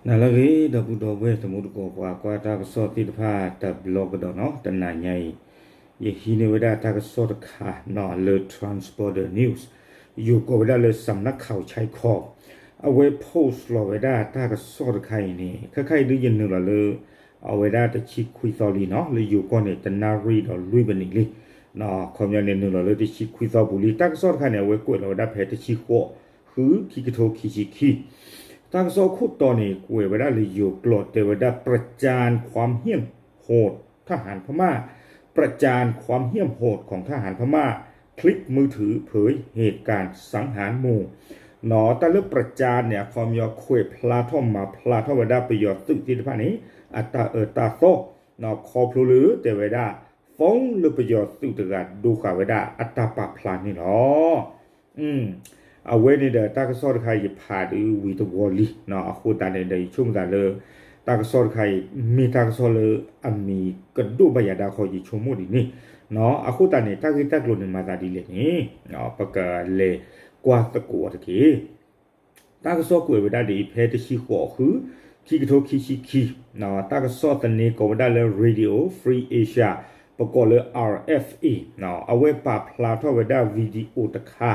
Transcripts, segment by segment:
နၤလၢအဂ့ၤ ဒီပုၢ်ဒီဝဲၢ် တံၤသကိး ပှၤကွၢ်တၢ်ကစီၣ်သ့ၣ်တဖၣ် တဘျီကဒီးနီၤ, တနၤညါအံၤ ယဟံးန့ၢ်ဝဲဒၣ်တၢ်ကစီၣ်တခါနီၤ လၢ Transporter News, ယိၤကိးဝဲဒၣ်လၢ စၣ်နၢ်ခးဆဲခီ, အဝဲ post လီၤဝဲဒၣ်တၢ်ကစီၣ်တခါအံၤန့ၣ် ခဲခါအံၤဒုးယနုာ်လီၤလၢ အဝဲဒၣ်တဆံခွံသီလံနီၤ, လၢယိၤကီၢ်န့ၣ် တနၣ်ရံၣ်ဒီးလွံၢ်မံးနံးလံ. ခီပညီန့ၣ် နုာ်လီၤလၢတဆံခွံသီပူၤလံ. တၢ်ကစီၣ်တခါန့ၣ် အဝဲကွဲးလီၤဝဲဒၣ်ဖဲတဆံဃိး ဃု ခံကထိခံဆံခံ, တၢ်ကစီၣ်ခိၣ်တီန့ၣ် ကွဲးဝဲဒၣ်လၢယိၤကျိာ် တဲဝဲဒၣ် ประจานความเหี้ยมโหดทหารพม่า, ประจานความเหี้ยมโหดของทหารพม่า คลิปมือถือเผยเหตุการณ์สังหารหมู่ နီၤ, တၢ်လၢ ประจาน န့ၣ် အခီပညီခွဲးဖျါထီၣ်မၤဖျါထီၣ်ဝဲဒၣ်ပယီၤသုးသ့ၣ်တဖၣ်န့ၣ် အတၢ်အၢတၢ်သီ, နီၤ, ခီဖျိလၢတဲဝဲဒၣ် phone လၢပယီၤသုးတဂၤဒိဃာ်ဝဲဒၣ်အတၢ်ပာ်ဖျါန့ၣ်လီၤ. အဝဲန့ၣ်ဒီးတၢ်ကစီၣ်တခါယဖးဒုးဝံၤတဝီလံနီၤ, အဃိသတးန့ၣ်ဒီးယဆိကမိၣ်သးလၢ တၢ်ကစီၣ်တခါအံၤ မ့ၢ်တၢ်ကစီၣ်လၢအမံၤကဒိၣ်ဘၣ်ယၤဒၣ်ခီ ယဆိကမိၣ်ဒ်န့ၣ်နီၤ, အဃိသတးန့ၣ် တၢ်ဂ့ၢ်တၢ်ကျိၤန့ၣ်မၤသးဒ်လဲၣ်န့ၣ် ပကလဲၤကွၢ်သကိးအီၤတက့ၢ်. တၢ်ကစီၣ်ကွဲးဝဲဒၣ်ဒ်အံၤ ဖဲတဆံဃိး ဃု ခံကထိခံဆံခံ, တၢ်ကစီၣ်သန့ကိးဝဲဒၣ်လၢ Radio Free Asia, ပကိးလၢ RFA, အဝဲပာ်ဖျါထီၣ်ဝဲဒၣ် video တခါ,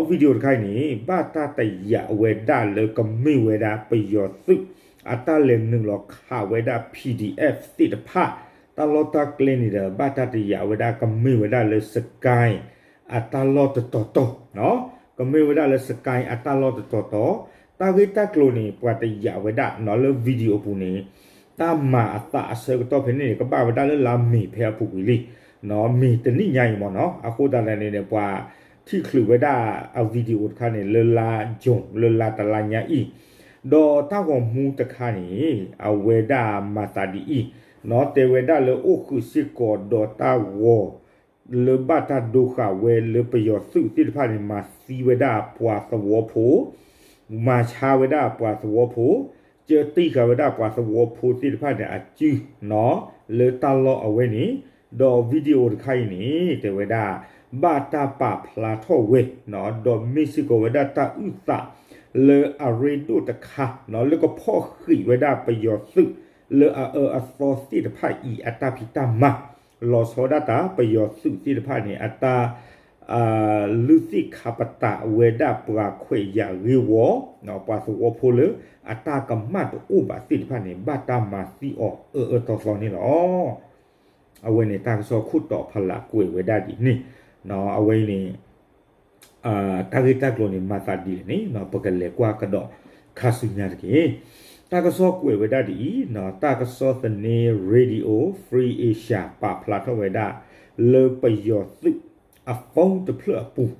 video တခါအံၤန့ၣ် ဘၣ်တၢ်တယာ်ဝဲဒၣ်လၢကမ့ၢ်ဝဲဒၣ်ပယီၤသုး အတၢ်လဲၤနုာ်လီၤခးဝဲဒၣ် PDF သ့ၣ်တဖၣ် တၢ်လီၢ်တၢ်ကျဲန့ၣ်ဒီး ဘၣ်တၢ်တယာ်ဝဲဒၣ်ကမ့ၢ်ဝဲဒၣ်လၢ စကဲ အတၢ်လီၢ်တတီၤတီၤ, ကမ့ၢ်ဝဲဒၣ်လၢ စကဲ အတၢ်လီၢ်တတီၤတီၤ, တၢ်ဂ့ၢ်တၢ်ကျိၤန့ၣ် ပှၤတယာ်ဝဲဒၣ်နီၤလၢ video အပူၤန့ၣ် တၢ်မၤအသးအဆၢကတီၢ်ဖဲန့ၣ်န့ၣ် ကဘၣ်ဝဲဒၣ်လၢလါမ့ၤဖဲအပူၤကွံာ်လံ, မ့ၤတနံၣ်ညါအံၤမ့ၢ်နီၤ, အဃိသတးန့ၣ်န့ၣ် ပှၤထံၣ်ချုးဝဲဒၣ်အ video တခါန့ၣ် လၢလါ June လၢလါတလါညါအံၤ, ဒီးတၢ်ဂီၤမူတခါန့ၣ် အဝဲဒၣ်မၤသးဒ်အံၤ, နီၤ တဲဝဲဒၣ်လၢအိၣ်ဃုာ်စ့ၢ်ကီးဒီးတၢ်ဂီၤ လၢဘၣ်တၢ်ဒိဃာ်ဝဲလၢပယီၤသုးသ့ၣ်တဖၣ်န့ၣ် မၤသံဝဲဒၣ်ပှၤသဝီဖိ, မၤဆါဝဲဒၣ်ပှၤသဝီဖိ, ကၢတံၢ်ဃာ်ဝဲဒၣ်ပှၤသဝီဖိသ့ၣ်တဖၣ်န့ၣ်အစုနီၤ, လၢတၢ်လီၢ်အဝဲန့ၣ်, ဒီး video တခါအံၤန့ၣ် တဲဝဲဒၣ် ဘၣ်တၢ်ပာ်ဖျါထီၣ်ဝဲနီၤ, ဒီးမ့ၢ်စ့ၢ်ကီးဝဲဒၣ်တၢ်အုၣ်သးလၢအရ့ဒိၣ်တခါနီၤ, လၢကဖီၣ်ဃံးဝဲဒၣ်ပယီၤသုးလၢအအၢအသီသ့ၣ်တဖၣ်အံၤအတၢ်ဖံးတၢ်မၤ လီၤဆီဒၣ်တၢ် ပယီၤသုးသ့ၣ်တဖၣ်န့ၣ် အတၢ် လုၢ်သ့ၣ်ခါပတာ်ဝဲဒၣ်ပှၤခွဲးယာ်ဂ့ၢ်ဝီ, ပှၤသဝီဖိလၢအတၢ်ကမၣ်တအိၣ်ဘၣ်သ့ၣ်တဖၣ်န့ၣ် ဘၣ်တၢ်မၤသံအီၤအၢအၢသီသီန့ၣ်လီၤ. အဝဲန့ၣ်တၢ်ကစီၣ်ခိၣ်တီဖးလၢ်ကွဲးဝဲဒၣ်ဒ်န့ၣ်, အဝဲအံၤန့ၣ် တၢ်ဂ့ၢ်တၢ်ကျိၤန့ၣ် မၤသးဒ်လဲၣ်န့ၣ် ပကလဲၤကွၢ်ကဒီးခါဆူညါတက့ၢ်. တၢ်ကစီၣ်ကွဲးဝဲဒၣ်ဒ်အံၤ, တၢ်ကစီၣ်သန့ Radio Free Asia ပာ်ဖျါထီၣ်ဝဲဒၣ် လၢပယီၤသုးအ phone တဖျၢၣ်အပူၤ,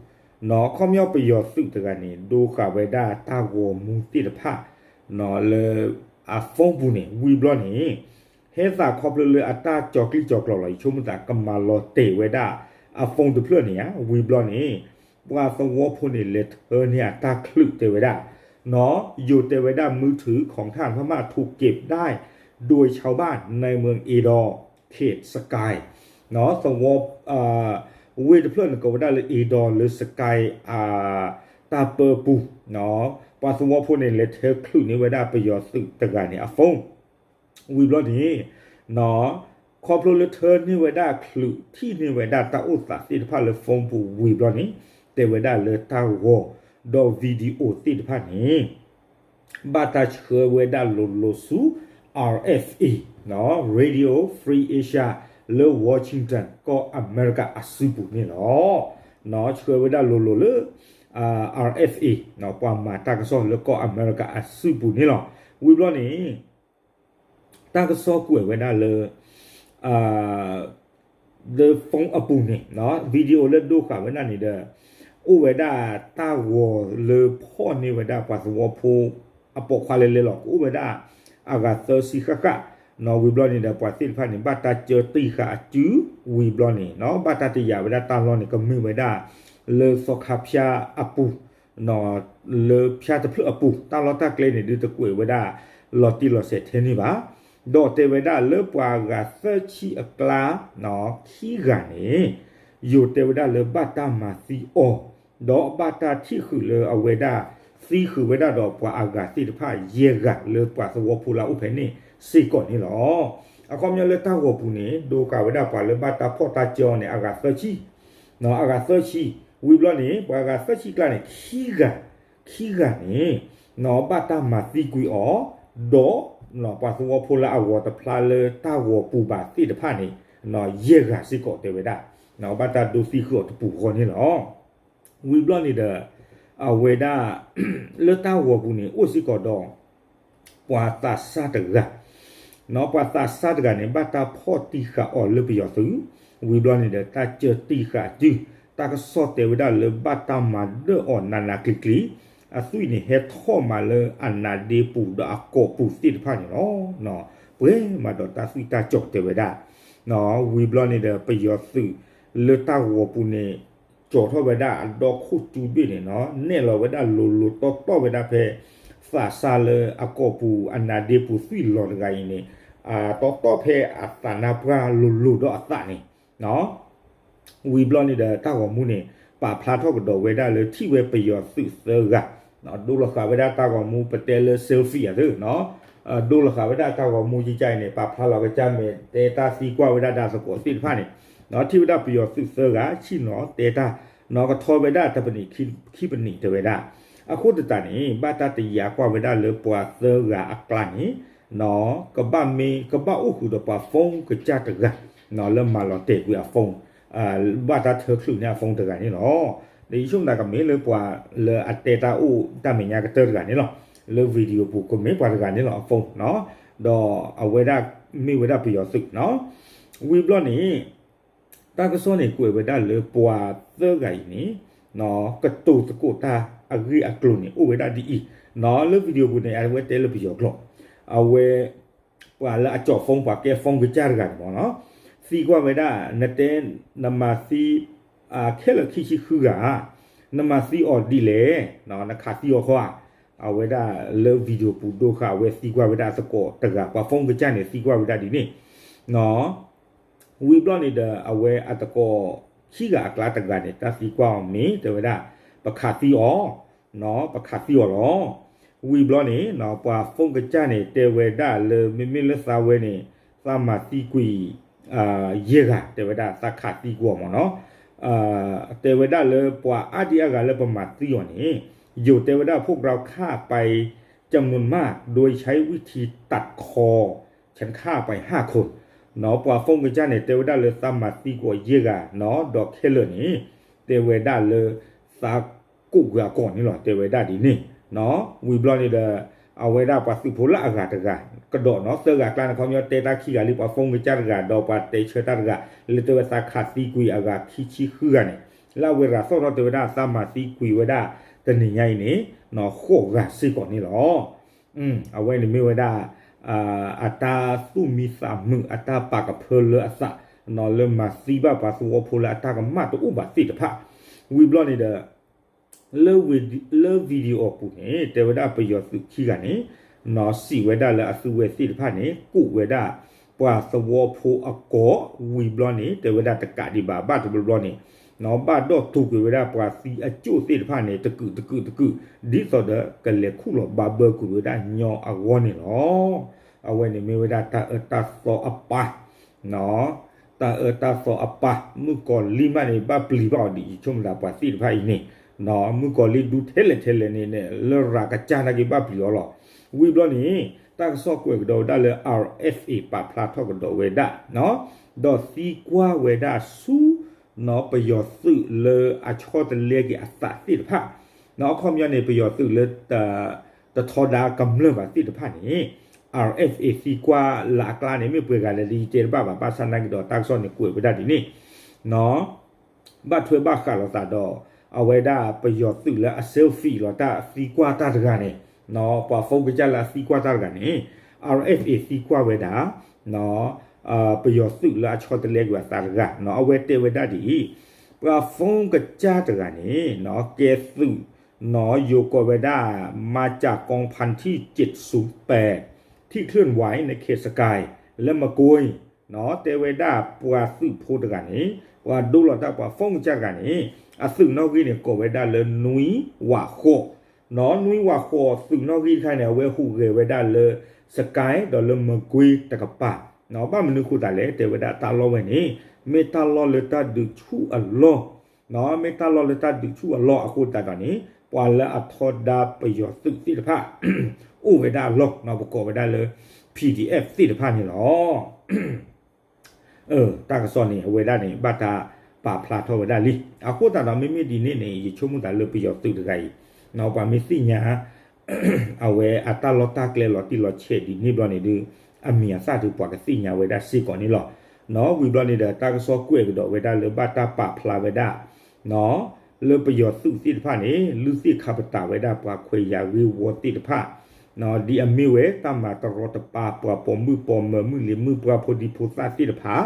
နီၤ ခီပညီပယီၤသုးတဂၤန့ၣ် ဒိဃာ်ဝဲဒၣ်တၢ်ဂီၤမူသ့ၣ်တဖၣ် နီၤ လၢအ phone ပူၤန့ၣ် ဝံၤဘျီန့ၣ် ဟဲသးခီဖျိလၢအတၢ်ကၠီၤကျံၣ်ကၠီၤကျီၤလီၤ ယဆိကမိၣ်သး ကမၤလီၤတဲာ်ဝဲဒၣ်အ phone တဖျၢၣ်န့ၣ်ဧါ, ဝံၤဘျီန့ၣ် ပှၤသဝီဖိန့ၣ် လဲၤထၢန့ၢ်အတၢ်ချုးတဲဝဲဒၣ်, နီၤ ယိၤတဲဝဲဒၣ် มือถือของทหารพม่าถูกเก็บได้โดยชาวบ้านในเมืองเอดอ เขตสกาย နီၤ သဝီ ဝ့ၢ်တဖျၢၣ်န့ၣ် ကိးဝဲဒၣ်လၢ เอดอ လၢ สกาย တၢ်ပၢပူၤ, ပှၤသဝီဖိန့ၣ် လဲၤထၢချုးန့ၢ်ဝဲဒၣ်ပယီၤသုးတဂၤန့ၣ်အ phone ဝံၤဘျီန့ၣ် နီၤ ခီဖျိလၢထၢန့ၢ်ဝဲဒၣ်ချုးထံၣ်န့ၢ်ဝဲဒၣ်တၢ်အိၣ်သးသ့ၣ်တဖၣ်လၢ phone ပူၤဝံၤဘျီန့ၣ် တဲဝဲဒၣ်လၢတၢ်ဂီၤ ဒီး video သ့ၣ်တဖၣ်န့ၣ် ဘၣ်တၢ်ဆှၢဝဲဒၣ်လိၤလိၤဆူ RFA, နီၤ Radio Free Asia လၢ Washington ကီၢ်အမဲရကၤအစုပူၤန့ၣ်လီၤ. နီၤ ဆှၢဝဲဒၣ်လိၤလိၤလၢ RFA, နီၤ ပှၤမၤတၢ်ကစီၣ်လၢကီၢ်အမဲရကၤအစုပူၤန့ၣ်လီၤ. ဝံၤဘျီန့ၣ် တၢ်ကစီၣ်ကွဲးဝဲဒၣ်လၢ လၢ phone အပူၤန့ၣ် video လၢဒိဃာ်ဝဲဒၣ်န့ၣ်ဒီး အိၣ်ဝဲဒၣ်တၢ်ဂီၤလၢဖီၣ်န့ၢ်ဝဲဒၣ်ပှၤသဝီဖိ အပိာ်ခွါလဲလဲလီၤ ကအိၣ်ဝဲဒၣ်အဂၤသၢဆံဃၣ်ဃၣ်, နီၤ ဝံၤဘျီန့ၣ်ဒီး ပှၤသ့ၣ်တဖၣ်န့ၣ် ဘၣ်တၢ်ကၢတံၢ်ဃာ်အစု ဝံၤဘျီန့ၣ် နီၤ ဘၣ်တၢ်တယာ်ဝဲဒၣ်တၢ်လီၢ်န့ၣ် ကမ့ၢ်ဝဲဒၣ် လၢသီခါဖၠၣ်အပူၤ နီၤ လၢဖၠၣ်တဖျၢၣ်အပူၤ တၢ်လီၢ်တၢ်ကျဲန့ၣ် ဒုးတကွဲးဝဲဒၣ် လီၤတံၢ်လီၤဆဲးထဲန့ၣ်ဘၣ်. ဒီးတဲဝဲဒၣ်လၢပှၤဂၤသၢဆံအကျါ နီၤ ခံဂၤန့ၣ် ယိၤတဲဝဲဒၣ်လၢဘၣ်တၢ်မၤသံအီၤ, ဒီးဘၣ်တၢ်ထံၣ်ဃုာ်လၢအဝဲဒၣ် သံဃုာ်ဝဲဒၣ်ဒီးပှၤအဂၤသ့ၣ်တဖၣ်ယဲၢ်ဂၤလၢပှၤသဝီဖိလၢအအိၣ်ဖဲန့ၣ်စ့ၢ်ကီးန့ၣ်လီၤ. အခီပညီလၢတၢ်ဂီၤပူၤန့ၣ် ဒိဃာ်ဝဲဒၣ်ပှၤလၢဘၣ်တၢ်ဖီၣ်တၢ်ကၢအီၤန့ၣ် အဂၤသၢဆံ, အဂၤသၢဆံ, ဝံၤဘျီန့ၣ် ပှၤအဂၤသၢဆံကျါန့ၣ် ခံဂၤ, ခံဂၤန့ၣ် ဘၣ်တၢ်မၤသံကွံာ်အီၤ, ဒီး ပှၤသဝီဖိလၢအဂီၤတဖျါလၢတၢ်ဂီၤပူၤဘၣ်သ့ၣ်တဖၣ်န့ၣ် ယဲၢ်ဂၤစ့ၢ်ကီးတဲဝဲဒၣ် ဘၣ်တၢ်ဒိသံဃုာ်အီၤတပူၤဃီန့ၣ်လီၤ. ဝံၤဘျီန့ၣ်ဒီး အဝဲဒၣ် လၢတၢ်ဂီၤပူၤန့ၣ် အိၣ်စ့ၢ်ကီးဒီး ပှၤသးစၢ်တဂၤ, ပှၤသးစၢ်တဂၤန့ၣ် ဘၣ်တၢ်ဖီၣ်တံၢ်ဃာ်အီၤလၢပယီၤသုး, ဝံၤဘျီန့ၣ်ဒီး တၢ်စၢတံၢ်ဃာ်အစု, တၢ်ကစီၣ်တဲဝဲဒၣ်လၢဘၣ်တၢ်မၤဒၢၣ်အီၤနးနးကျံၤကျံၤ, အသွံၣ်န့ၣ်ဟဲထီၣ်မးလၢအနးဒ့ပူၤဒီးအကိာ်ပူၤသ့ၣ်တဖၣ်န့ၣ်လီၤ. ပှဲၤမးဒီးတၢ်သွံၣ်တၢ်စီၤတဲဝဲဒၣ်, ဝံၤဘျီန့ၣ်ဒီး ပယီၤသုးလၢတၢ်ဂီၤပူၤန့ၣ် ကၠီၤထီၣ်ဝဲဒၣ်အဒီခိၣ်ကၠူဘ့ၣ်န့ၣ်နီၤ, နဲၣ်လီၤဝဲဒၣ်လိၤလိၤတီတီဝဲဒၣ်ဖဲ သးစၢ်လၢအကိာ်ပူၤအနးဒ့ပူၤသွံၣ်လီၤတဂၤအံၤန့ၣ်, တီတီဖဲအသးနါပှၢ်လိၤလိၤဒီးအသးန့ၣ် ဝံၤဘျီန့ၣ်ဒီးတၢ်ဂီၤမူန့ၣ် ပာ်ဖျါထီၣ်ကဒီးဝဲဒၣ်လၢထံၣ်ဝဲပယီၤသုးသၢဂၤ, ဒိလီၤဃာ်ဝဲဒၣ်တၢ်ဂီၤမူပတဲလၢ selfie အသ့ၣ်, ဒိလီၤဃာ်ဝဲဒၣ်တၢ်ဂီၤမူကကါအံၤန့ၣ် ပာ်ဖျါလီၤကစၢ်မဲာ်တဲတၢ်သံကွၢ်ဝဲဒၣ်ဒီးသကိးသ့ၣ်တဖၣ်န့ၣ်, ထံၣ်ဝဲဒၣ်ပယီၤသုးသၢဂၤ ဆ့ၣ်နီၤတဲတၢ်, နီၤကထီဝဲဒၣ်တပနံာ်ခံပနံာ်တဲဝဲဒၣ်, အဃိသတးန့ၣ် ဘၣ်တၢ်တယာ်ကွၢ်ဝဲဒၣ်လၢပှၤသၢဂၤအကျါန့ၣ် ကဘၣ်မ့ၢ်ကဘၣ်အိၣ်ဃုာ်ဒီးပှၤ phone ကစၢ်တဂၤ လၢမၤလီၤတဲာ်ကွံာ်အ phone, ဘၣ်တၢ်ထၢချုးန့ၢ်အ phone တဂၤန့ၣ်လီၤ. ဒီးယဆိကမိၣ်သးကမ့ၢ်လၢပှၤလၢအတဲတၢ်အိၣ်တၢ်မဲာ်ညါကတၢၢ်တဂၤန့ၣ်လီၤ. လၢ video ပူၤကမ့ၢ်ပှၤတဂၤန့ၣ်လီၤ အ phone နီၤ, ဒီးအဝဲဒၣ်မ့ၢ်ဝဲဒၣ်ပယီၤသုးနီၤ, ဝံၤဘျီန့ၣ် တၢ်ကစီၣ်န့ၣ်ကွဲးဝဲဒၣ်လၢပှၤသၢဂၤအံၤန့ၣ် ကတိၤသကိးတၢ်အဂ့ၢ်အကျိၤန့ၣ် အိၣ်ဝဲဒၣ်ဒ်အံၤ, နီၤလၢ video ပူၤန့ၣ် အဝဲတဲလၢပယီၤကျိာ်, အဝဲ ပှၤလၢအကၠီၤ phone ပှၤကဲ phone ကစၢ်တဂၤန့ၣ်မ့ၢ်နီၤ, သံကွၢ်ဝဲဒၣ် နတဲ နမၤသံ ခဲလၢာ်ခံဆံဃုဂၤဧါ, နမၤသံအီၤဒ်လဲၣ်, နခးသံအီၤခီဧါ, အဝဲဒၣ်လၢ video ပူၤဒိဃာ်အဝဲသံကွၢ်ဝဲဒၣ်သကိးတဂၤ ပှၤ phone ကစၢ်န့ၣ်သံကွၢ်ဝဲဒၣ်ဒ်န့ၣ်, နီၤ ဝံၤဘျီန့ၣ်ဒီး အဝဲအသကိးခံဂၤအကျါတဂၤန့ၣ် တၢ်သံကွၢ်အီၤမ့ၢ်တဲဝဲဒၣ် ပခးသံအီၤ, ပခးသံအီၤလီၤ. ဝံၤဘျီန့ၣ် ပှၤ phone ကစၢ်န့ၣ် တဲဝဲဒၣ်လၢ မ့မ့ၢ်လၢသးဝဲန့ၣ် သးမၤသံကွံာ် ယဲၢ်ဂၤ တဲဝဲဒၣ် သးခးသံကွံာ်အီၤမ့ၢ်နီၤ, တဲဝဲဒၣ်လၢပှၤအါဒံအါဂၤလၢပမၤသံအီၤန့ၣ် ယိၤတဲဝဲဒၣ် พวกเราฆ่าไปจำนวนมาก โดยใช้วิธีตัดคอ ฉันฆ่าไปห้าคน နီၤ ပှၤ phone ကစၢ်န့ၣ် တဲဝဲဒၣ်လၢသးမၤသံကွံာ်ယဲၢ်ဂၤနီၤ ဒီးခဲလၢာ်န့ၣ် တဲဝဲဒၣ်လၢ သးကူးကွံာ်အကိာ်န့ၣ်လီၤ တဲဝဲဒၣ်ဒ်န့ၣ်, ဝံၤဘျီန့ၣ်ဒီး အဝဲဒၣ်ပှၤသုးဖိလၢအဂၤတဂၤ ကဒီးနီၤ သၢဂၤအကျါန့ၣ် ခီပညီတဲတၢ်ခံဂၤလံ ပှၤ phone ကစၢ်တဂၤ ဒီးပှၤတဲဆၢတၢ်တဂၤ လၢတဲဝဲသးခးသံကွံာ်အဂၤခံဆံဃုဂၤန့ၣ် လၢအဝဲရၤသီၣ်ထီၣ်တဲဝဲဒၣ်သးမၤသံကွံာ်ဝဲဒၣ် တနံၤညါအံၤန့ၣ် နီၤ ဃိးဂၤစ့ၢ်ကီးန့ၣ်လီၤ. အဝဲန့ၣ်မ့ၢ်ဝဲဒၣ် အတၢ်သူၣ်မံသးမုာ် အတၢ်ပာ်ကဖၢလၢအသး နီၤ လၢမၤသံဘၣ်ပှၤသဝီဖိလၢအတၢ်ကမၣ်တအိၣ်ဘၣ်သ့ၣ်တဖၣ်, ဝံၤဘျီန့ၣ်ဒီး လၢ video အပူၤန့ၣ် တဲဝဲဒၣ်ပယီၤသုးခံဂၤန့ၣ် နီၤ စံးဝဲဒၣ်လၢအသုဝဲသ့ၣ်တဖၣ်န့ၣ် ကူးဝဲဒၣ် ပှၤသဝီဖိအကိာ် ဝံၤဘျီန့ၣ် တဲဝဲဒၣ်တကးဒံးဘၣ် ဘၣ်တဘျီဘျီန့ၣ် နီၤ ဘၣ်ဒီၣ်တူာ်ကွံာ်ဝဲဒၣ်ပှၤသံအကၠိၣ်သ့ၣ်တဖၣ်န့ၣ် တကုာ်တကုာ်တကုာ် ဒ်သိးဒီးကလဲၤခူၣ်လီၤဘၣ်ဘၢကွံာ်ဝဲဒၣ်ညီအဂီၢ်န့ၣ်လီၤ. အဝဲန့ၣ်မ့ၢ်ဝဲဒၣ်တၢ်အၢတၢ်သီအပၢ် တၢ်အၢတၢ်သီအပၢ် မုၣ်ကီၤလံၢ်မးန့ၣ် ဘၣ်ပျံၤဘၣ်အီၤဒ်အံၤ ဆိကမိၣ်သးပှၤသ့ၣ်တဖၣ်အံၤန့ၣ် မုၣ်ကီၤလံၢ်ဒူထဲလဲၣ်ထဲလဲၣ်န့ၣ် လရာ်ကစၢ်နာ်က့ဘၣ်ပျံၤအီၤလီၤ. ဝံၤဘျီန့ၣ် တၢ်ကစီၣ်ကွဲးကဒီးဝဲဒၣ်လၢ RFA ပာ်ဖျါထီၣ်ကဒီးဝဲဒၣ် ဒီးသံကွၢ်ဝဲဒၣ်ဆူ နီၤ ပယီၤသုးလၢအဆီတလဲက့ၤအသးသ့ၣ်တဖၣ် နီၤ အခီပညီန့ၣ် ပယီၤသုးလၢ တထီဒါကမျၢၢ်ဘၣ်သ့ၣ်တဖၣ်န့ၣ် RFA သံကွၢ်လၢအကျါန့ၣ် မ့ၢ်ပှဲၤဂၤလဲၣ်ဒ်ယတဲတဘၣ်ဘၣ် ဘၣ်ဆၣ်နာ်က့ဒီးတၢ်ကစီၣ်န့ၣ်ကွဲးဝဲဒၣ်ဒ်န့ၣ် နီၤ ဘၣ်ထွဲဘၣ်ဃးလိာ်သးဒီး အဝဲဒၣ်ပယီၤသုးလၢအ selfie လီၤတၢ်သံကွၢ်တၢ်တဂၤန့ၣ် နီၤ ပှၤ phone ကစၢ်လၢအသံကွၢ်တၢ်တဂၤန့ၣ် RFA သံကွၢ်ဝဲဒၣ် နီၤ ပယီၤသုးလၢအဆီတလဲကွံာ်အသးတဂၤ နီၤ အဝဲတဲဝဲဒၣ်ဒ်အံၤ ပှၤ phone ကစၢ်တဂၤန့ၣ် နီၤ ကဲသုး နီၤ ယိၤကိးဝဲဒၣ် มาจากกองพันที่เจ็ดศูนย์แปด ที่เคลื่อนไหวในเขตสกายและมะกวย နီၤ တဲဝဲဒၣ်ပှၤသုးဖိတဂၤန့ၣ် ပှၤဒိလီၤတၢ်ပှၤ phone ကစၢ်တဂၤန့ၣ် အသုးနီၣ်ဂံၢ်န့ၣ် ကိးဝဲဒၣ်လၢ နွံဝးဃိး နွံဝးဃိးသုးနီၣ်ဂံၢ်တခါန့ၣ် အဝဲဟူးဂဲၤဝဲဒၣ်လၢ စကဲဒီးလၢမကွ့တကပၤ, ဘၣ်မနုၤဃိသတးလဲၣ် တဲဝဲဒၣ်တၢ်လီၢ်ဝဲန့ၣ် မ့ၢ်တၢ်လီၢ်လၢတၢ်ဒုးဆူၣ်အလီၢ်, မ့ၢ်တၢ်လီၢ်လၢတၢ်ဒုးဆူၣ်အလီၢ်အဃိသတးဒီးန့ၣ် ပှၤလၢအထီဒါပယီၤသုးသ့ၣ်တဖၣ် အိၣ်ဝဲဒၣ်အလီၢ်, ပကိးဝဲဒၣ်လၢ ပီၣ်ဒံၣ်အဲၣ်ဖ် သ့ၣ်တဖၣ်န့ၣ်လီၤ. တၢ်ကစီၣ်န့ၣ် အဝဲဒၣ်န့ၣ် ဘၣ်တၢ်ပာ်ဖျါထီၣ်ဝဲဒၣ်လံ. အဃိသတးဒီး မ့မ့ၢ်ဒ်န့ၣ်န့ၣ် ယဆိကမိၣ်သးလၢပယီၤသုးတဂၤအံၤ ပှၤမ့ၢ်သ့ၣ်ညါ အဝဲအတၢ်လီၢ်တၢ်ကျဲလီၤတံၢ်လီၤဆဲးဒ်န့ၣ်ဘျီန့ၣ်ဒီး အမံၤအသၣ်ဒီးပှၤကသ့ၣ်ညါဝဲဒၣ်စ့ၢ်ကီးန့ၣ်လီၤ. ဝံၤဘျီန့ၣ်ဒီး တၢ်ကစီၣ်ကွဲးကဒီးဝဲဒၣ်လၢဘၣ်တၢ်ပာ်ဖျါဝဲဒၣ် လၢပယီၤသုးသ့ၣ်တဖၣ်န့ၣ် လုၢ်သ့ၣ်ခါပတာ်ဝဲဒၣ်ပှၤခွဲးယာ်ဂ့ၢ်ဝီသ့ၣ်တဖၣ် ဒ်အမ့ၢ်ဝဲတၢ်မၤတရီတပါ ပှၤပိာ်မုၣ်ပိာ်မၢၤ မုၢ်လံၤမုၢ်ပှၢ် ဖိဒံဖိသၣ်သ့ၣ်တဖၣ်,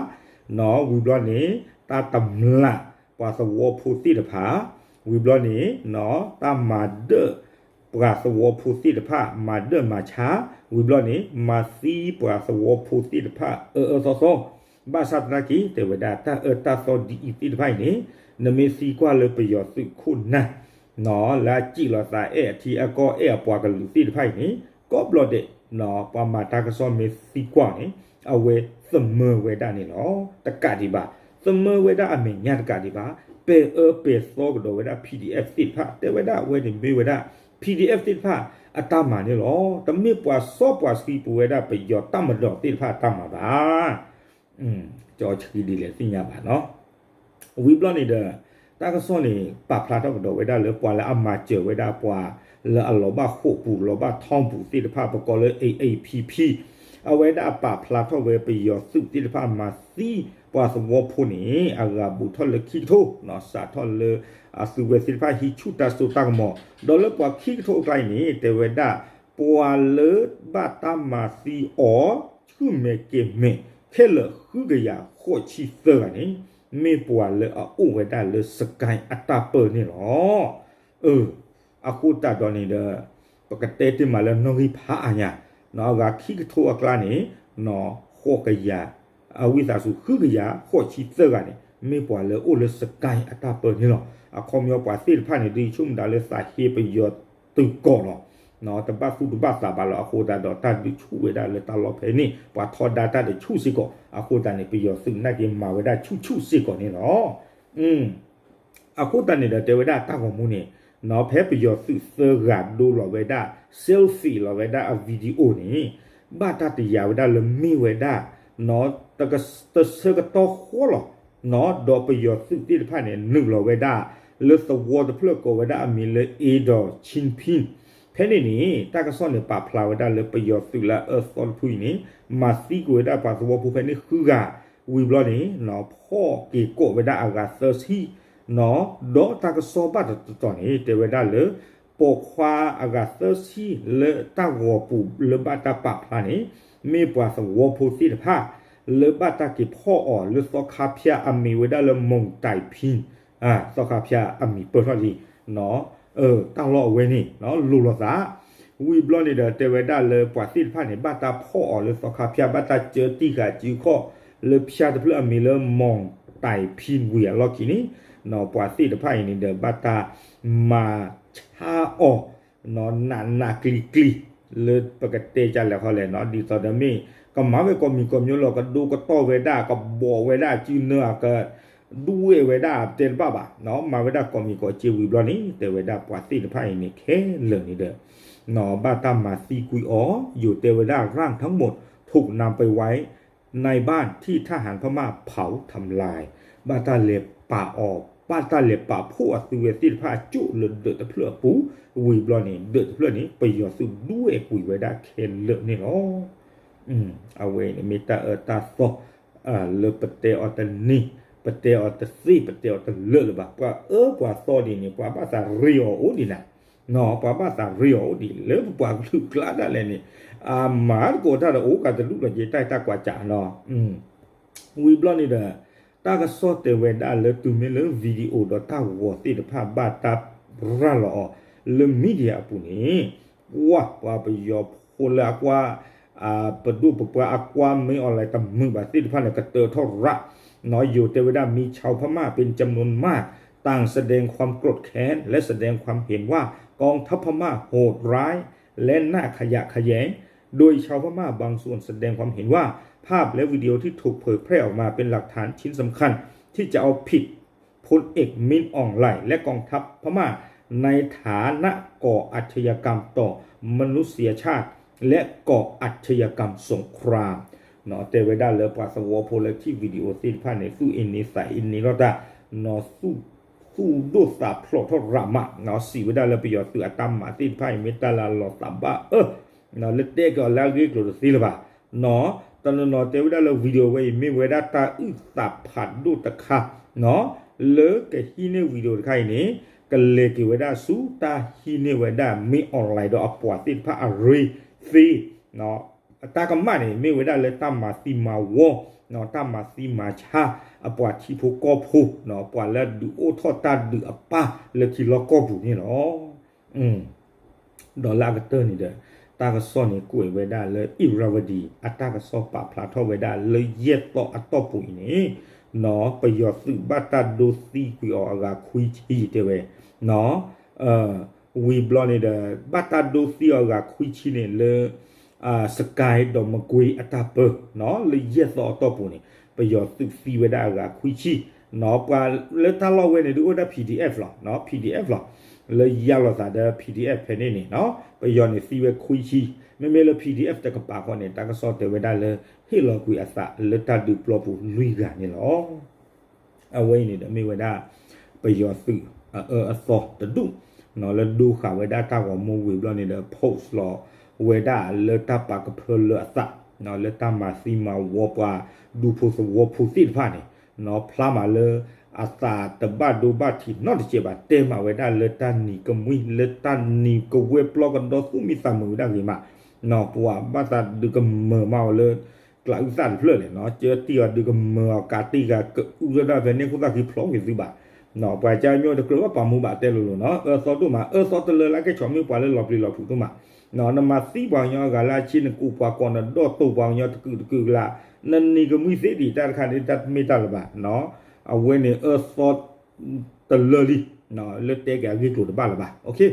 ဝံၤဘျီန့ၣ် တၢ်တမျးပှၤသဝီဖိသ့ၣ်တဖၣ်, ဝံၤဘျီန့ၣ် တၢ်မၤဒၢၣ်ပှၤသဝီဖိသ့ၣ်တဖၣ် မၤဒၢၣ်မၤဆါ, ဝံၤဘျီန့ၣ် မၤသံပှၤသဝီဖိသ့ၣ်တဖၣ်အၢအၢသီသီ, ဘၣ်ဆၣ်သနာ်က့ တဲဝဲဒၣ်တၢ်အၢတၢ်သီဒ်အံၤသ့ၣ်တဖၣ်အံၤန့ၣ် နမ့ၢ်သံကွၢ်လၢပယီၤသုးခိၣ်နၢ် လၢအစံၣ်လီၤသးအဲၣ်အထံအကီၢ်အဲၣ်အပှၤကလုာ်သ့ၣ်တဖၣ်အံၤန့ၣ် ကိးဘျီဒဲး ပှၤမၤတၢ်ကစီၣ်မ့ၢ်သံကွၢ်န့ၣ် အဝဲသမၢဝဲဒၣ်န့ၣ်လီၤ. တကးဒံးဘၣ် သမၢဝဲဒၣ်အမဲာ်ညါတကးဒံးဘၣ် ပဲာ်အၢပဲာ်သီကဒီးဝဲဒၣ် PDF သ့ၣ်တဖၣ် တဲဝဲဒၣ်အဝဲန့ၣ်မ့ၢ်ဝဲဒၣ် PDF သ့ၣ်တဖၣ်အတၢ်မၤန့ၣ်လီၤ. တမ့ၢ်ပှၤစီပှၤဆှံပူၤဝဲဒၣ်ပယီၤတၢ်မၤဒီးသ့ၣ်တဖၣ်အတၢ်မၤဘၣ် ကၠီဆှံဒ်လဲၣ်သ့ၣ်ညါဘၣ်နီၤ. ဝံၤဘျီန့ၣ်ဒီး တၢ်ကစီၣ်န့ၣ် ပာ်ဖျါထီၣ်ကဒီးဝဲဒၣ်လၢပှၤလၢအမၤစၢၤဝဲဒၣ်ပှၤလၢအလီၤဘၣ်ဃိာ်ပူၤ လီၤဘၣ်ထီပူၤသ့ၣ်တဖၣ် ပကိးလၢ A A P P အဝဲဒၣ်ပာ်ဖျါထီၣ်ဝဲပယီၤသုးသ့ၣ်တဖၣ်မၤသံပှၤသဝီဖိန့ၣ် အဂၤဘူးထီၣ်လၢခံကထိ စးထီၣ်လၢအသုးဝဲသ့ၣ်တဖၣ်ဟံးဆူၣ်တၢ်စိတၢ်ကမီၤ ဒီးလၢပှၤခံကထိအကျါအံၤန့ၣ် တဲဝဲဒၣ် ပှၤလၢဘၣ်တၢ်မၤသံအီၤ ဆူၣ်မဲာ်ကဲၤမဲာ် ခဲလၢာ်ဃုကယၤဃိးဆံသၢဂၤန့ၣ် မ့ၢ်ပှၤလၢအအိၣ်ဝဲဒၣ်လၢစကဲအတၢ်ပၢန့ၣ်လီၤ. အဃိသတးဒီးန့ၣ်ဒီး ပကတဲတ့ၢ်မးလၢနီၣ်ဂံၢ်ဖးအါညါ အဂၤခံကထိအကျါန့ၣ် ဃိးကယၤ အဝံသးစူၤ ဃုကယၤဃိးဆံသၢဂၤန့ၣ် မ့ၢ်ပှၤလၢအိၣ်လၢစကဲအတၢ်ပၢန့ၣ်လီၤ. အခီပညီပှၤသ့ၣ်တဖၣ်န့ၣ် ဒ်ဆိကမိၣ်ဒၣ်လၢသးဟ့ပယီၤသုးကီးလီၤ. တဘၣ်သူၣ်တဘၣ်သးဘၣ်လီၤ. အဃိသတးဒီးတၢ်ဒုးဆူၣ်ဝဲဒၣ်လၢတၢ်လီၢ်ဖဲန့ၣ် ပှၤထီဒါတၢ်တဆူၣ်စ့ၢ်ကီး အဃိသတးန့ၣ် ပယီၤသုးနာ်က့မၤဝဲဒၣ်ဆူၣ်ဆူၣ်စ့ၢ်ကီးန့ၣ်လီၤ. အဃိသတးန့ၣ်ဒီးတဲဝဲဒၣ်တၢ်ဂီၤမူန့ၣ် ဖဲပယီၤသုးသၢဂၤဒိလီၤဝဲဒၣ် selfie လီၤဝဲဒၣ်အ video န့ၣ် ဘၣ်တၢ်တယာ်ဝဲဒၣ်လၢမ့ၢ်ဝဲဒၣ် တဆၢကတီၢ်ဃီလီၤ. ဒီးပယီၤသုးသ့ၣ်တဖၣ်န့ၣ် နုာ်လီၤဝဲဒၣ် လၢသဝီတဖျၢၣ်ကိးဝဲဒၣ်အမံၤလၢ A ဒီး ချင်းပြည် ဖဲန့ၣ်န့ၣ် တၢ်ကစီၣ်န့ၣ်ပာ်ဖျါဝဲဒၣ်လၢပယီၤသုးလၢအအၢသီတဖုအံၤန့ၣ် မၤသံကွံာ်ဝဲဒၣ်ပှၤသဝီဖိဖဲန့ၣ်ဃုဂၤ ဝံၤဘျီန့ၣ် ဖီၣ်က့ၤကိးဝဲဒၣ်အဂၤသၢဆံ ဒီးတၢ်ကစီၣ်ဘၣ်တတီၤန့ၣ် တဲဝဲဒၣ်လၢ ပိာ်ခွါအဂၤသၢဆံလၢတၢ်ဂီၤပူၤလၢဘၣ်တၢ်ပာ်ဖျါန့ၣ် မ့ၢ်ပှၤသဝီဖိသ့ၣ်တဖၣ် လၢဘၣ်တၢ်က့ၤဖီၣ်အီၤလၢသီခါဖၠၣ်အမံၤဝဲဒၣ်လၢ မုန်တိုင်ဖျိင် သီခါဖၠၣ်အမံၤပၢၢ်ထီၣ်လံ တၢ်လီၢ်အဝဲန့ၣ် လိၤလိာ်သး ဝံၤဘျီန့ၣ်ဒီးတဲဝဲဒၣ်လၢပှၤသ့ၣ်တဖၣ်န့ၣ် ဘၣ်တၢ်ဖီၣ်အီၤလၢသီခါဖၠၣ် ဘၣ်တၢ်ကၢတံၢ်ဃာ်စုခီၣ်လၢဖၠၣ်တဖျၢၣ်အမံၤလၢ မုန်တိုင်ဖျိင်ဝံၤအလီၢ်ခံန့ၣ် ပှၤသ့ၣ်တဖၣ်အံၤန့ၣ်ဒီး ဘၣ်တၢ်မၤဆါအီၤ နးနးကျံၤကျံၤ လၢပကတဲကလဲာ်ခီလဲၣ်နီၤ ဒ်သိးဒီးမ့ၢ် ကမၤဝဲကိးမံၤကိးမျိုးလီၤ ကဒိကတီၢ်ဝဲဒၣ် ကဘီးဝဲဒၣ်စုနၢအက ဒွဲၣ်ဝဲဒၣ်တဲတဘၣ်ဘၣ် မၤဝဲဒၣ်ကိးမံၤကိးက့ဝံၤဘျီန့ၣ် တဲဝဲဒၣ်ပှၤသ့ၣ်တဖၣ်အံၤန့ၣ် ခဲလၢာ်န့ၣ်ဒီး ဘၣ်တၢ်မၤသံကွံာ်အီၤ ယိၤတဲဝဲဒၣ် ร่างทั้งหมดถูกนำไปไว้ในบ้านที่ทหารพม่าเผาทำลาย ဘၣ်တၢ်လဲၤပာ်အီၤ ဘၣ်တၢ်လဲၤပာ်ဖှိၣ်အသုဝဲသ့ၣ်တဖၣ်အကၠိၣ်လၢဒၢးတဖျၢၣ်အပူၤ ဝံၤဘျီန့ၣ် ဒၢးတဖျၢၣ်န့ၣ် ပယီၤသုးဒွဲၣ်ကွံာ်ဝဲဒၣ်ခဲလၢာ်န့ၣ်လီၤ. အဝဲန့ၣ်မ့ၢ်တၢ်အၢတၢ်သီ လၢပတဲအီၤတန့ၢ် ပတဲအီၤတသ့ ပတဲအီၤတလၢာ်လၢၤဘၣ် ပှၤအၢပှၤသီဒ်န့ၣ် ပှၤဘၣ်သးရ့အီၤအိၣ်ဒံးနၤ ပှၤဘၣ်သးရ့အီၤအိၣ်ဒံး လၢပပှၤကလုာ်ကျါဒၣ်လဲာ်န့ၣ် အမၤသကိးတၢ်ဒီးအိၣ်ကတဒူၣ်လီၤက့ၤတၢ်တၢ်ကွၢ်စးနီၤ ဝံၤဘျီန့ၣ်ဒီး တၢ်ကစီၣ်တဲဝဲဒၣ်လၢတုၤမ့ၢ်လၢ video ဒီးတၢ်ဂီၤသ့ၣ်တဖၣ်ဘၣ်တၢ်ရၤလီၤအီၤ လၢ media အပူၤန့ၣ် ဝဲပှၤပယီၤဖိလၢအကွၢ် ပဒိၣ်ပပှၢ်အကွၢ်မ့ၢ် online တမုာ်ဘၣ်သ့ၣ်တဖၣ်န့ၣ် ကတၢၢ်ထီၣ်ရး ယိၤတဲဝဲဒၣ် มีชาวพม่าเป็นจำนวนมาก ต่างแสดงความโกรธแค้น และแสดงความเห็นว่า กองทัพพม่าโหดร้ายและน่าขยะแขยง โดยชาวพม่าบางส่วนแสดงความเห็นว่า ภาพและวิดีโอที่ถูกเผยแพร่ออกมาเป็นหลักฐานชิ้นสำคัญ ที่จะเอาผิดพลเอกมินอองไลน์และกองทัพพม่า ในฐานะก่ออาชญากรรมต่อมนุษยชาติ และก่ออาชญากรรมสงคราม တဲဝဲဒၣ်လၢပှၤသဝီဖိလၢထံၣ် video သ့ၣ်တဖၣ်န့ၣ် သူၣ်အ့န့သးအ့န့ထီၣ်တၢ် သူၣ်ဒိၣ်သးဖျိးထီၣ်ရးမး စံးဝဲဒၣ်လၢပယီၤသုးအတၢ်မၤသ့ၣ်တဖၣ်အံၤ မ့ၢ်တၢ်လၢအလီၤသးဘၣ်အၢ လၢတဲက့ၤအီၤလၢအဂ့ၢ်ကျိၤတသ့လၢၤဘၣ် တနီၤနီၤတဲဝဲဒၣ်လၢ video ဝဲအံၤ မ့ၢ်ဝဲဒၣ်တၢ်အုၣ်သးဖးဒိၣ်တခါ လၢကဟံးန့ၢ် video တခါအံၤန့ၣ် ကလဲၤက့ၤဝဲဒၣ်ဆူတၢ်ဟံးန့ၢ်ဝဲဒၣ် မင်းအောင်လှိုင် ဒီးအပှၤသ့ၣ်တဖၣ်အရ့သ့ တၢ်ကမၣ်န့ၣ် မ့ၢ်ဝဲဒၣ်လၢတၢ်မၤသံမၤဝီ တၢ်မၤသံမၤဆါ အပှၤထံဖိကီၢ်ဖိ ပှၤလၢဒုးအိၣ်ထီၣ်တၢ်ဒုးအပၢ်လၢထံလီၢ်ကီၢ်ပူၤန့ၣ်လီၤ. ဒီးလၢအကတၢၢ်န့ၣ်ဒီး တၢ်ကစီၣ်န့ၣ်ကွဲးဝဲဒၣ်လၢ Irrawaddy အတၢ်ကစီၣ်ပာ်ဖျါထီၣ်ဝဲဒၣ်လၢယဲၢ်သီအတီၢ်ပူၤအံၤန့ၣ် ပယီၤသုးဘၣ်တၢ်ဒိသံကွံာ်အီၤအဂၤခွံဆံတဲဝဲ ဝံၤဘျီန့ၣ်ဒီး ဘၣ်တၢ်ဒိသံအီၤအဂၤခွံဆံန့ၣ်လၢ စကဲ ဒီးမကွ့အတၢ်ပၢ လၢယဲၢ်သီအတီၢ်ပူၤန့ၣ် ပယီၤသုးသံဝဲဒၣ်အဂၤခွံဆံ ပှၤလၢတၢ်လီၢ်ဝဲန့ၣ် ဒုးအိၣ်ဝဲဒၣ် PDF လီၤ PDF လီၤ လၢယါလီၤသးဒီး PDF ဖဲန့ၣ်န့ၣ် ပယီၤန့ၣ်သံဝဲခွံဆံ မ့မ့ၢ်လၢ PDF တကပၤဃီန့ၣ် တၢ်ကစီၣ်တဲဝဲဒၣ်လၢ ဟ့ၣ်လီၤကွံာ်အသးလၢတၢ်ဒုးပျီပူၤလွံၢ်ဂၤန့ၣ်လီၤ. အဝဲအံၤန့ၣ်ဒီးမ့ၢ်ဝဲဒၣ် ပယီၤသုးအအၢအသီတဒူၣ် လၢဒိဃာ်ဝဲဒၣ်တၢ်ဂီၤမူဝံၤဘျီန့ၣ်ဒီး post လီၤဝဲဒၣ်လၢတၢ်ပာ်ကဖၢလၢအသး လၢတၢ်မၤသံမၤဝီပှၤဒူဖိသဝီဖိသ့ၣ်တဖၣ်န့ၣ် ဖျါမးလၢ အသးတဘၣ်ဒိဘၣ်ထံးနီတစဲးဘၣ် တဲမးဝဲဒၣ်လၢတၢ်နံၤကမှံ လၢတၢ်နံၤကဝဲၤပျီကဒီသူၣ်မံသးမုာ်ဝဲဒၣ်ဂ့ၤမး ပှၤဘၣ်သးဒုးကမၢၤမးအီၤလၢ ကျးအုၣ်သၣ်တဖျၢၣ်လဲၣ် ကၢတံၢ်အီၤဒုးကမၢၤအီၤ ကးတံၢ်ဂၤကအုၣ်ထီၣ်ဒၣ်ဖဲန့ၣ် ခိၣ်သၣ်ခံဖျိးက့ၤသုဘၣ် ပှၤကညီတကြၢးဘၣ်ပာ်မူဘၣ်တဲလိၤလိၤနီၤ အၢသီဒိၣ်မး အၢသီတလၢလၢကဲဆီၣ်မ့ၢ်ပှၤလၢလီၤပျံၤလီၤဖုးဒိၣ်မး နမၤသံပှၤကညီအဂၤလၢအဆ့ နကူးပှၤကိးနဒီၣ်တိာ်ပှၤကညီတကုာ်တကုာ်ကလာ် နနံၤကမှံသ့ဒံးတၢ်တခါန့ၣ် တၢ်တမ့ၢ်တၢ်လၢၤဘၣ် အဝဲန့ၣ်အၢသီတလၢလံ လၢတဲက့ၤအဂ့ၢ်ကျိၤတဘၣ်လၢၤဘၣ် ထီ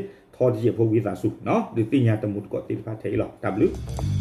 တယဲၢ်ဖိဝံသးစူၤ ဒုးသ့ၣ်ညါတမူတကိးသ့ၣ်တဖၣ်ထဲအံၤလီၤ တၢ်ဘျုး